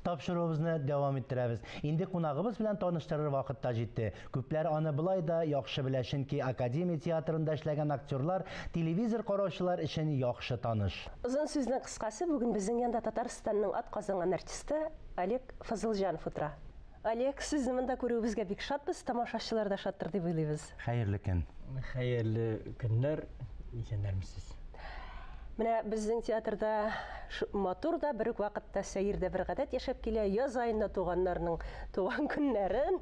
Тапшыруыбызны дәвам иттерәбез. Инде кунагыбыз белән таныштырыр вакыт та җитте. Күпләр аны болай да яхшы белә, чөнки Академия театрында эшләгән актерлар телевизор караучылар өчен яхшы таныш. Озын сүзнең кыскасы, бүген безнең янда Татарстанның атказанган артисты Олег Фазылҗанов утыра. Олег, сезне монда күрүебезгә бик шатбыз, тамашачылар да шаттыр дип уйлыйбыз. Хәерле көн. Хәерле көннәр, исәннәрмесез. Менә безнең театрда матур да, бер үк вакытта сәер дә бер гадәт яшәп килә. Яз аенда туганнарның туган көннәрен,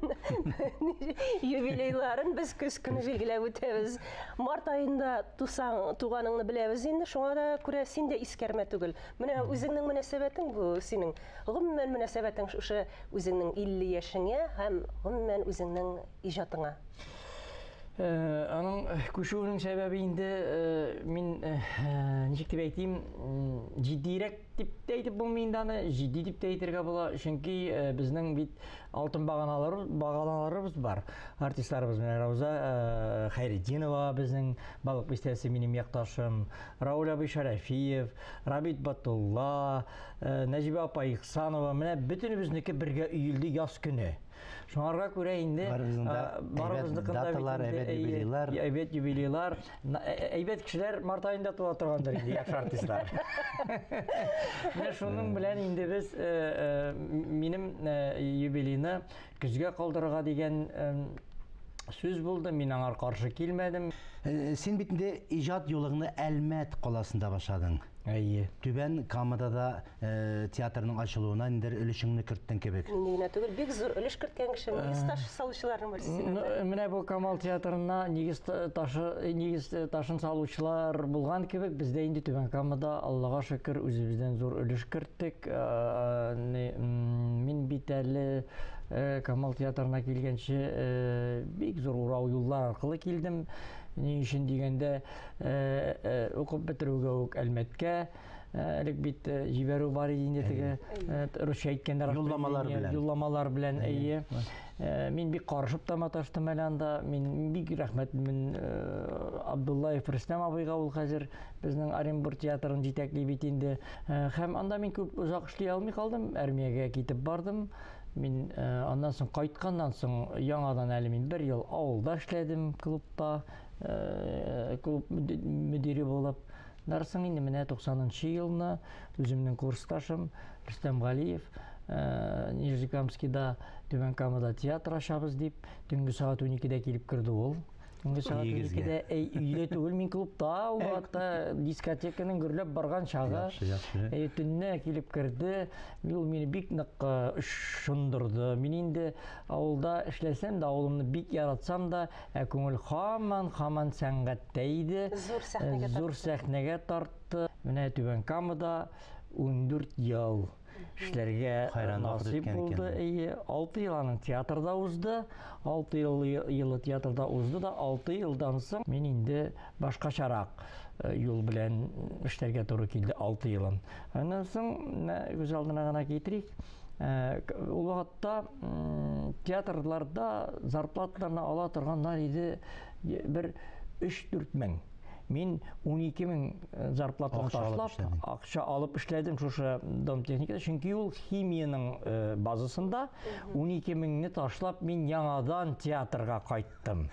юбилейларын без көз көне билгеләп үтәбез. Март аенда тусаң, туганыңны беләбез инде, шуңа да күрә син дә искәрмә түгел. Менә үзеңнең мөнәсәбәтең бу синең. Гомумән мөнәсәбәтең шушы үзеңнең 50 яшеңә һәм гомумән үзеңнең иҗатыңа. Аның күчүенең сәбәбе инде мин ничек дип әйтим, җитдирәк дип тә әйтеп булмый инде аны, җитди дип тә әйтергә була, чөнки безнең бит алтын баганалар, баганаларыбыз бар. Артистларыбыз менә Рауза Хәйретдинова безнең Балык бистәсе минем якташым, Рауль абый Шәрәфиев, Рабит Батулла, Нәҗибә апа Ихсанова, менә бөтенебезнеке бергә өелде яз көне. Шуңарга күрә инде барыбызның да даталар, әйбәт юбилейлар. Әйбәт юбилейлар. Әйбәт кешеләр март аенда туа торгандыр инде, яхшы артистлар. Менә шуның белән инде без минем юбилейны көзгә калдырырга дигән сүз булды, мин аңар каршы килмәдем. Син бит инде иҗат юлыңны Әлмәт каласында башладың. Әйе. Түбән Камада да театрның ачылуына ниндидер өлешеңне керттең кебек. Нинди генә түгел, бик зур өлеш керткән кеше, нигез ташы салучыларның берсе. Менә бу Камал театрына нигез ташы, нигез ташын салучылар булган кебек, бездә инде Түбән Камада, Аллага шөкер, үзебездән зур өлеш керттек. Мин бит әле Камал театрына килгәнче бик зур урау юллар аркылы килдем. Ни өчен дигәндә, укып бетерүгә үк Әлмәткә элек бит җибәрү бар иде инде теге русча әйткәндә юлламалар белән юлламалар белән әйе мин бик карышып та маташтым әле анда мин бик рәхмәтлемен Абдуллаев Рөстәм абыйга ул хәзер безнең Оренбург театрын җитәкли бит инде һәм анда мин күп озак эшли алмый калдым армиягә китеп бардым мин аннан соң кайтканнан соң яңадан әле мин бер ел авылда эшләдем клубта клуб мөдире булып. Нарсың инде менә 90 елны үземнең курсташым Рөстәм Галиев Нижнекамскида Түбән Камада театр ачабыз дип төнге сәгать 12-дә килеп керде ул. Төнге сәгать 12-дә әй өйдә түгел, мин клубта, ул вакытта дискотеканың гөрләп барган чагы. Яхшы, яхшы. Әй төнне килеп керде. Ул мине бик нык ышындырды. Мин инде авылда эшләсәм дә, авылымны бик яратсам да, Ә күңел һаман, һаман сәнгатьтә иде. Зур сәхнәгә тартты. Зур сәхнәгә тартты. Менә Түбән Камада 14 ел эшләргә насыйп булды. Әйе, 6 ел аның театрда узды. 6 ел елы театрда узды да, 6 елдан соң мин инде башкачарак юл белән эшләргә туры килде 6 елын. Аннан соң күз алдына гына китерик. Ул вакытта театрларда зарплаталарны ала торганнар иде бер 3-4 мең. Мин 12 мең зарплатаны ташлап, акча алып эшләдем шушы дом техникада, чөнки ул химиянең базасында 12 меңне ташлап мин яңадан театрга кайттым.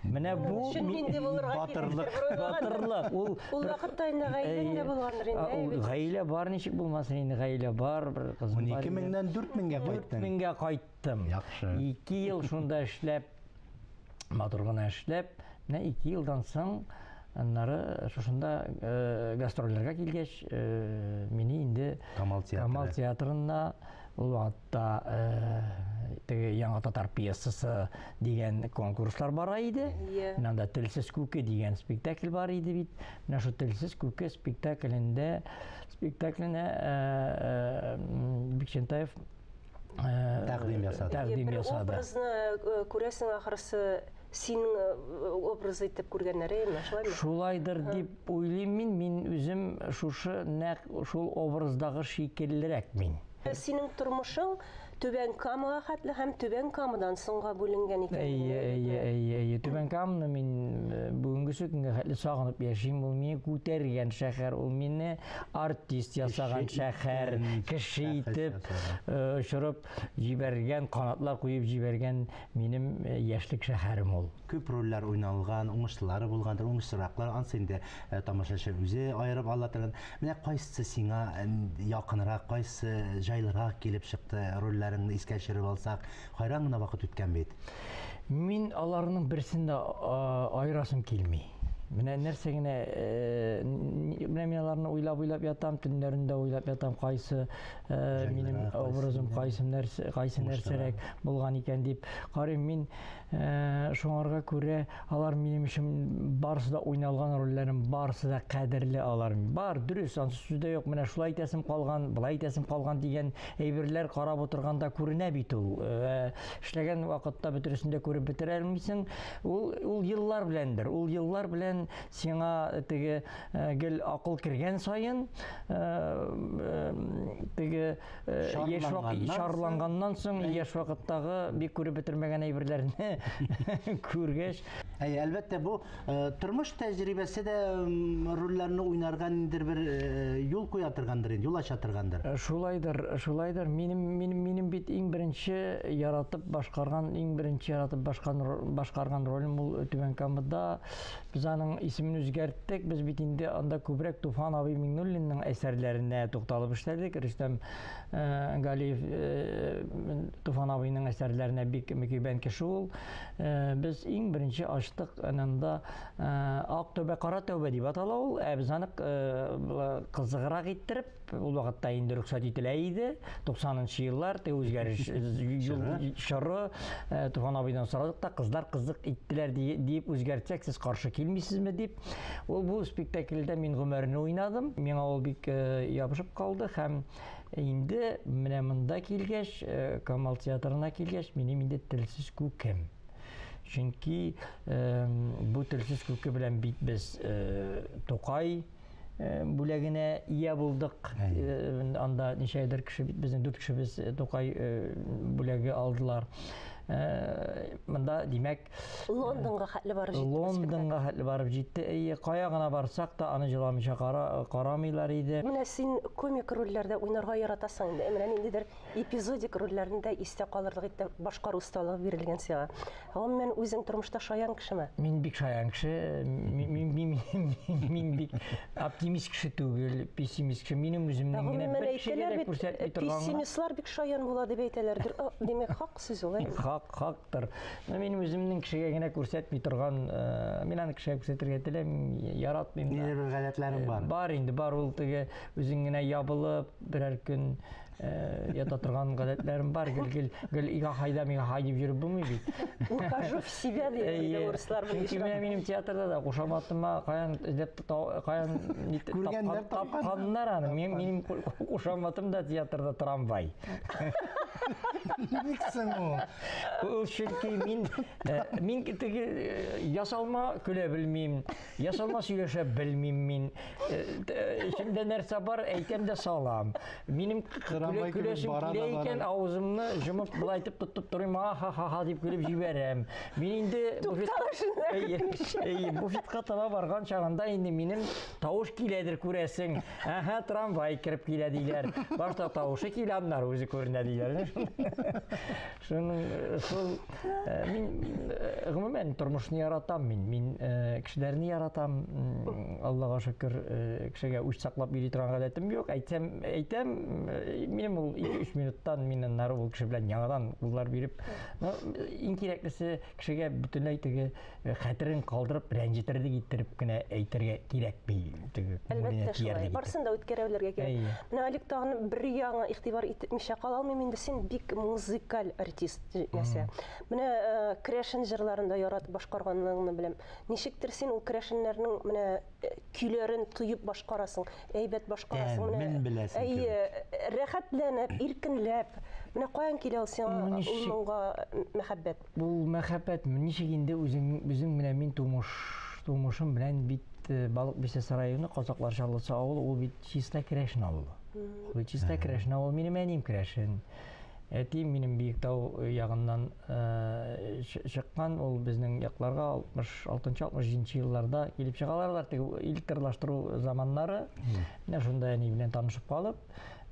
Менә бу нинди булырга батырлык. Батырлык. Ул ул вакытта инде гаиләң дә булгандыр инде. Ул гаилә бар, ничек булмасын инде, гаилә бар, бер кызым бар. 12 меңнән 4 меңгә кайттың. 4 меңгә кайттым. Яхшы. 2 ел шунда эшләп, матур гына эшләп, менә 2 елдан соң аннары шушында гастрольләргә килгәч, мине инде Камал театры. Камал театрына ул вакытта теге Яңа татар пьесасы дигән конкурслар бара иде. Менә анда Телсез күке дигән спектакль бар иде бит. Менә шул Телсез күке спектаклендә спектакленә Бикчәнтаев тәкъдим ясады. Тәкъдим ясады. Образны күрәсең ахрысы синең образ итеп күргәннәр, әйеме, шулаймы? Шулайдыр дип уйлыйм мин. Мин үзем шушы нәкъ шул образдагы шикеллерәк мин. Синең тормышың Түбән Камага хәтле һәм Түбән Камадан соңга бүленгән икән. Әйе, әйе, әйе, әйе. Түбән Каманы мин бүгенгесе көнгә хәтле сагынып яшим. Ул мине күтәргән шәһәр, ул мине артист ясаган шәһәр, кеше итеп очырып җибәргән, канатлар куеп җибәргән минем яшьлек шәһәрем ул. Күп рольләр уйналган, уңышлылары булгандыр, уңышсызраклар, ансы инде тамашачы үзе аерып ала торган. Менә кайсысы сиңа якынрак, кайсысы җайлырак килеп чыкты, рольләреңне искә төшереп алсак, хайран гына вакыт үткән бит. Мин аларның берсен дә аерасым килми. Менә нәрсә генә, менә мин аларны уйлап-уйлап ятам, төннәрен дә уйлап ятам, кайсы минем образым, кайсы нәрсә, кайсы нәрсәрәк булган икән дип карыйм. Мин Шуңарга күрә алар минем өчен барысы да уйналган рольләрем, барысы да кадерле алар. Бар, дөрес, ансы сүз дә юк. Менә шулай итәсем калган, былай итәсем калган дигән әйберләр карап утырганда күренә бит ул. Эшләгән вакытта бөтересен дә күреп бетерә алмыйсың. Ул ул еллар беләндер. Ул еллар белән сиңа теге гел акыл кергән саен теге яшь чарланганнан соң яшь вакыттагы бик күреп бетермәгән әйберләрне күргәч. Әйе, әлбәттә, бу тормыш тәҗрибәсе дә рольләрне уйнарга ниндидер бер юл куя торгандыр инде, юл ача торгандыр. Шулайдыр, шулайдыр. Минем минем минем бит иң беренче яратып башкарган, иң беренче яратып башкарган ролем ул Түбән Камада. Без аның исемен үзгәрттек. Без бит инде анда күбрәк Туфан абый Миңнуллинның әсәрләренә тукталып эшләдек. Рөстәм э, Галиев э, Туфан абыйның әсәрләренә бик мөкиббән кеше ул. Э, без иң беренче ачтык анда Ак тәүбә, кара тәүбә дип атала ул. Ә без аны кызыграк иттереп, ул вакытта инде рөхсәт ителә иде. 90 еллар, теге үзгәреш чоры. Туфан абыйдан сорадык та, кызлар кызык иттеләр дип үзгәртсәк, сез каршы килмисезме дип. Ул бу спектакльдә мин Гомәрне уйнадым. Миңа ул бик ябышып калды һәм инде менә монда килгәч, Камал театрына килгәч, минем инде телсез күкем. Чөнки бу телсез күке белән бит без Тукай бүләгенә ия булдык. Анда ничәдер кеше бит безнең дүрт кешебез Тукай бүләге алдылар. Монда, димәк, Лондонга хәтле барып җитте. Лондонга хәтле барып җитте. Әйе, кая гына барсак та, аны җыламыйча карамыйлар иде. Менә син комик рольләрдә уйнарга яратасың инде. Менә ниндидер эпизодик рольләрне дә истә калырлык итеп башкару осталыгы бирелгән сиңа. Гомумән, үзең тормышта шаян кешеме? Мин бик шаян кеше. Мин бик оптимист кеше түгел, пессимист кеше. Минем үземнең генә бер кешегә дә күрсәтми торган. Пессимистлар бик шаян була дип әйтәләр. Димәк, хак сүз ул, әйе? Хак, хактыр. Минем үземнең кешегә генә күрсәтми торган, мин аны кешегә күрсәтергә теләмим, яратмыйм да. Ниндидер бер гадәтләрең бар. Бар инде, бар ул теге үзең генә ябылып, берәр көн ята торган гадәтләрем бар. Гел гел гел ига хайда мига хай дип йөреп булмый бит. Ухожу в себя дигән урыслар белән. Чөнки менә минем театрда да кушаматыма каян эзләп каян күргәннәр тапканнар аны. Минем кушаматым да театрда трамвай. Ник соң ул? Ул чөнки мин мин теге ясалма көлә белмим, ясалма сөйләшә белмим мин. Эчемдә нәрсә бар, әйтәм дә салам. Минем көләсем килә икән, авызымны җомып болай итеп тотып торыйм, ха-ха-ха дип көлеп җибәрәм. Мин инде буфетка таба барган чагында инде минем тавыш киләдер күрәсең. Әһә, трамвай кереп килә диләр. Башта тавышы килә, аннары үзе күренә диләр. Шуның шул мин гомумән тормышны яратам мин. Мин кешеләрне яратам. Аллага шөкер, кешегә үч саклап йөри торган гадәтем юк. Әйтсәм, әйтәм, минем ул 2-3 минуттан мин аннары ул кеше белән яңадан куллар биреп, иң кирәклесе кешегә бөтенләй теге хәтерен калдырып, рәнҗетерлек иттереп кенә әйтергә кирәкми. Теге Әлбәттә шулай. Барысын да үткәрә белергә кирәк. Менә Алик тагын бер яңа игътибар итмичә кала алмыйм инде. Син бик музыкаль артист җитмәсә. Менә керәшен җырларын да яратып башкарганлыгыңны беләм. Ничектер син ул керәшеннәрнең менә көйләрен тоеп башкарасың, әйбәт башкарасың. Тәмен беләсең. Әйе, рәхәтләнеп, иркенләп. Менә каян килә ул сиңа ул моңга мәхәббәт? Ул мәхәббәт ничек инде үзең үзең менә мин тумыш тумышым белән бит Балык Бистәсе районы Казаклар Чаллысы авылы, ул бит чиста керәшен авылы. Чиста керәшен авыл, минем әнием керәшен. Әтием минем Биектау ягыннан чыккан, ул безнең якларга 66-67 елларда килеп чыгалар алар, теге электрлаштыру заманнары. Менә шунда әни белән танышып калып,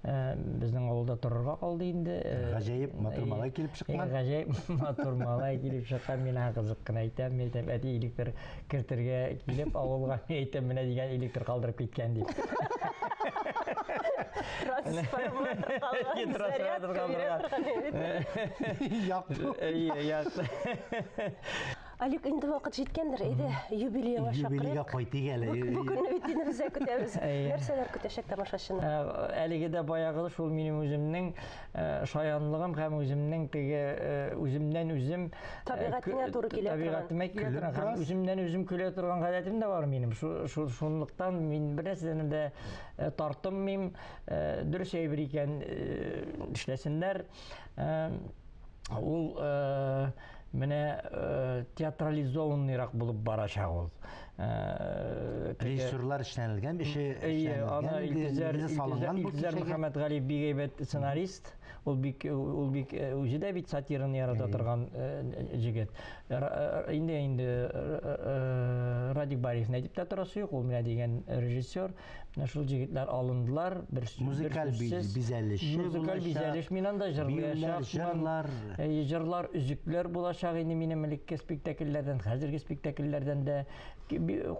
безнең авылда торырга калды инде. Гаҗәеп матур малай килеп чыккан. Гаҗәеп матур малай килеп чыккан. Мин аңа кызык кына әйтәм, мин әйтәм, әти электр кертергә килеп авылга, мин әйтәм, менә дигән электр калдырып киткән дип. Трансформатор калган, Трансформатор зарядка бирә калдырган. торган бит. Якты. Әйе, якты. Алик, инде вакыт җиткәндер, әйдә, юбилейга Юбилейга чакырыйк. кайтыйк әле. Бу көнне бит инде без дә көтәбез. Әйе. Нәрсәләр көтәчәк тамашачыны? Әлеге дә баягы шул минем үземнең шаянлыгым һәм үземнең теге үземнән үзем Табигатеңә туры килә торган. Табигатемә килә Көлеп торган һәм торасыз. үземнән үзем көлә торган гадәтем дә бар минем. Шунлыктан мин бер нәрсәдән дә тартынмыйм. Дөрес әйбер икән эшләсеннәр. Ул менә театрализованныйрак булып барачак ул. Режиссерлар эшләнелгән, эше Әйе, аны эшләнелгән, Илгизәр нигезе салынган бу Илгизәр кичәгә. Мөхәммәтгалиев бик әйбәт сценарист. Ул бик үзе дә бит сатираны ярата торган җегет. Инде Радик Бариевны әйтеп тә торасы юк, ул менә дигән режиссер. Менә шул җегетләр алындылар. Бер Музыкаль сүзсез. бизәлеше Музыкаль булачак. бизәлеш. Мин анда Биюләр, җырлаячакмын. җырлар. Әйе, җырлар, өзекләр булачак инде минем элекке спектакльләрдән, хәзерге спектакльләрдән дә.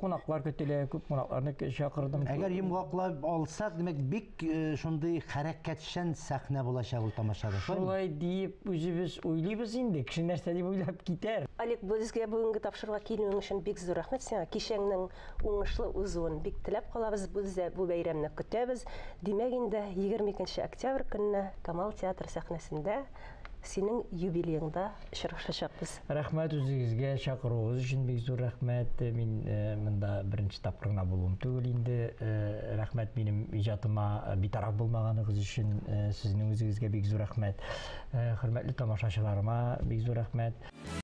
Кунаклар көтелә, күп кунакларны чакырдым. Әгәр йомгаклап алсак, димәк, бик шундый хәрәкәтчән сәхнә булачак ул тамашада. Шулай диеп үзебез уйлыйбыз инде, кеше нәрсә дип уйлап китәр. Алик, безгә бүгенге тапшыруга килүең өчен бик зур рәхмәт сиңа. Кичәңнең уңышлы узуын бик теләп калабыз. Без дә бу бәйрәмне көтәбез. Димәк, инде 22 октябрь көнне Камал театры сәхнәсендә синең юбилееңда очрашачакбыз. Рәхмәт үзегезгә чакыруыгыз өчен бик зур рәхмәт. Мин монда беренче тапкыр гына булуым түгел инде. Рәхмәт минем иҗатыма битараф булмаганыгыз өчен, сезнең үзегезгә бик зур рәхмәт. Хөрмәтле тамашачыларыма бик зур рәхмәт.